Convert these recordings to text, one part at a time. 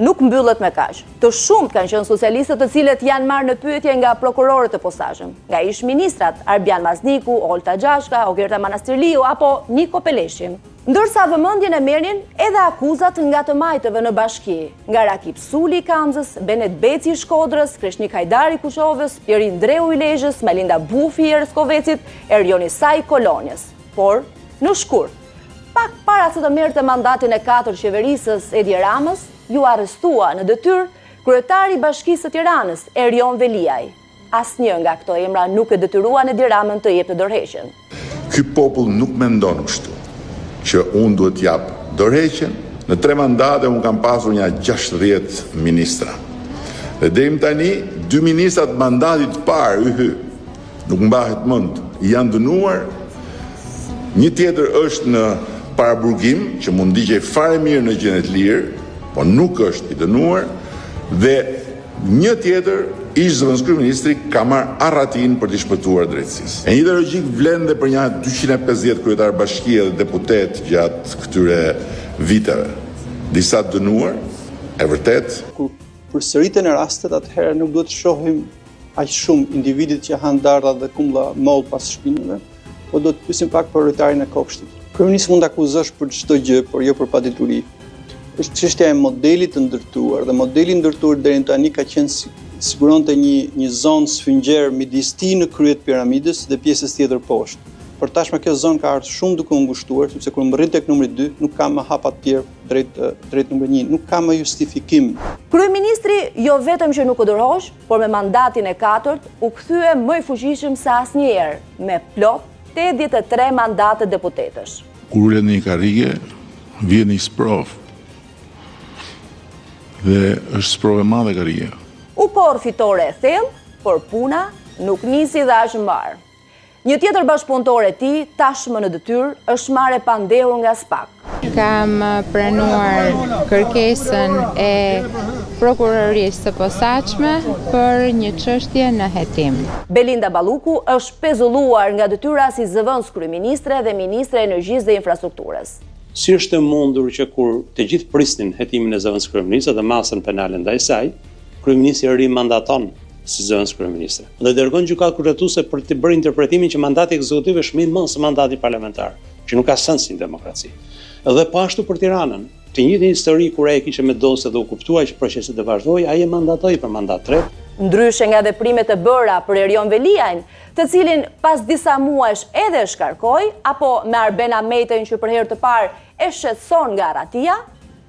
nuk mbyllet me kaq. Të shumtë kanë qenë socialistët të cilët janë marrë në pyetje nga prokurorët e posaçëm, nga ish-ministrat Arbjan Mazniku, Olta Xhaçka, Ogerta Manastirliu apo Niko Peleshi. Ndërsa vëmendjen e merrnin edhe akuzat nga të majtëve në bashki, nga Rakip Suli i Kamzës, Benet Beci i Shkodrës, Kreshnik Hajdari i Kuçovës, Pjerin Ndreu i Lezhës, Majlinda Bufi i Roskovecit, Erion Isai i Kolonjës. Por, në shkurt, pak para se të merrte mandatin e katërt qeverisës Edi Ramës, iu arrestua në detyrë kryetari i Bashkisë së Tiranës, Erion Veliaj. Asnjë nga këto emra nuk e detyruan Edi Ramën të jepte dorëheqjen. Ky popull nuk mendon kështu, që unë duhet të jap dorëheqjen. Në tre mandate unë kam pasur nja 60 ministra. Dhe deri më tani, dy ministra të mandatit të parë, yhy, nuk mbahet mend, janë dënuar. Një tjetër është në paraburgim, që mund ndiqej fare mirë në gjendje të lirë, po nuk është i dënuar dhe Një tjetër, ish-zëvendëskryeministri ka marrë arratinë për t'i shpëtuar drejtësisë. E njëjta logjikë vlen dhe për nja 250 kryetarë bashkie dhe deputetë gjatë këtyre viteve. Disa të dënuar, e vërtetë. Kur përsëriten rastet, atëherë nuk duhet të shohim aq shumë individët që hanë dardha dhe kumbulla mollë pas shpinëve, po duhet të pyesim pak për rojtarin e kopshtit. Kryeministrin mund ta akuzosh për çdo gjë, por jo për padituri. Është çështja e modelit të ndërtuar dhe modeli i ndërtuar deri në tani ka qenë si, siguronte një një zonë sfungjer midis tij në krye të piramidës dhe pjesës tjetër poshtë. Por tashmë kjo zonë ka ardhur shumë duke u ngushtuar, sepse kur mbërrin tek numri 2, nuk ka më hapa të tjerë drejt drejt numrit 1, nuk ka më justifikim. Kryeministri jo vetëm që nuk u dorëhoq, por me mandatin e katërt u kthye më i fuqishëm se asnjëherë, me plot 83 mandate deputetësh. Kur ulet në një karrige, vjen një sprovë. Dhe është sprovë e madhe karrigia. U korr fitore e thellë, por puna nuk nisi dhe aq mbarë. Një tjetër bashkëpunëtore e tij, tashmë në detyrë, është marrë e pandehur nga SPAK. Kam pranuar kërkesën e Prokurorisë së Posaçme për një çështje në hetim. Belinda Balluku është pezulluar nga detyra si zëvendëskryeministre dhe ministre e Energjisë dhe Infrastrukturës. Si është e mundur që kur të gjithë prisnin hetimin e zëvendëskryeministres dhe masën penale ndaj saj, kryeministri e rimandaton si zëvendëskryeministre dhe dërgon gjykatë kushtetuese për të bërë interpretimin që mandati ekzekutiv është më i madh se mandati parlamentar, që nuk ka sens në demokraci. Dhe po ashtu për Tiranën, të njëjtën histori kur ai e kishte me dosje dhe u kuptua që procesi do vazhdojë, ai e mandatoi për mandat tretë. Ndryshe nga veprimet e bëra për Erion Veliajn, të cilin pas disa muajsh edhe e shkarkoi, apo me Arben Ahmetajn që për herë të parë e shqetëson nga arratia,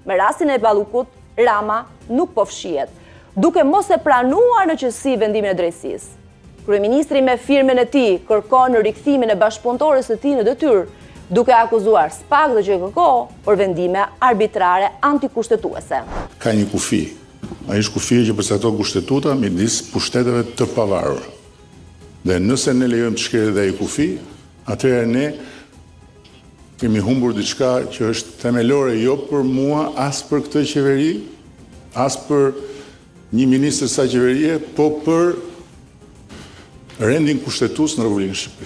Me rastin e Ballukut, Rama nuk po fshihet, duke mos e pranuar në qetësi vendimin e drejtësisë. Kryeministri me firmën e tij kërkon rikthimin e bashkëpunëtores së tij në detyrë, duke akuzuar SPAK dhe GJKKO për vendime arbitrare antikushtetuese. Ka një kufi. Ai është kufiri që përcakton Kushtetuta midis pushteteve të pavarura. Dhe nëse ne lejojmë të shkelet dhe ai kufi, atëherë ne Kemi humbur diçka që është themelore jo për mua, as për këtë qeveri, as për një ministër të kësaj qeverie, po për rendin kushtetues në Republikën e Shqipërisë.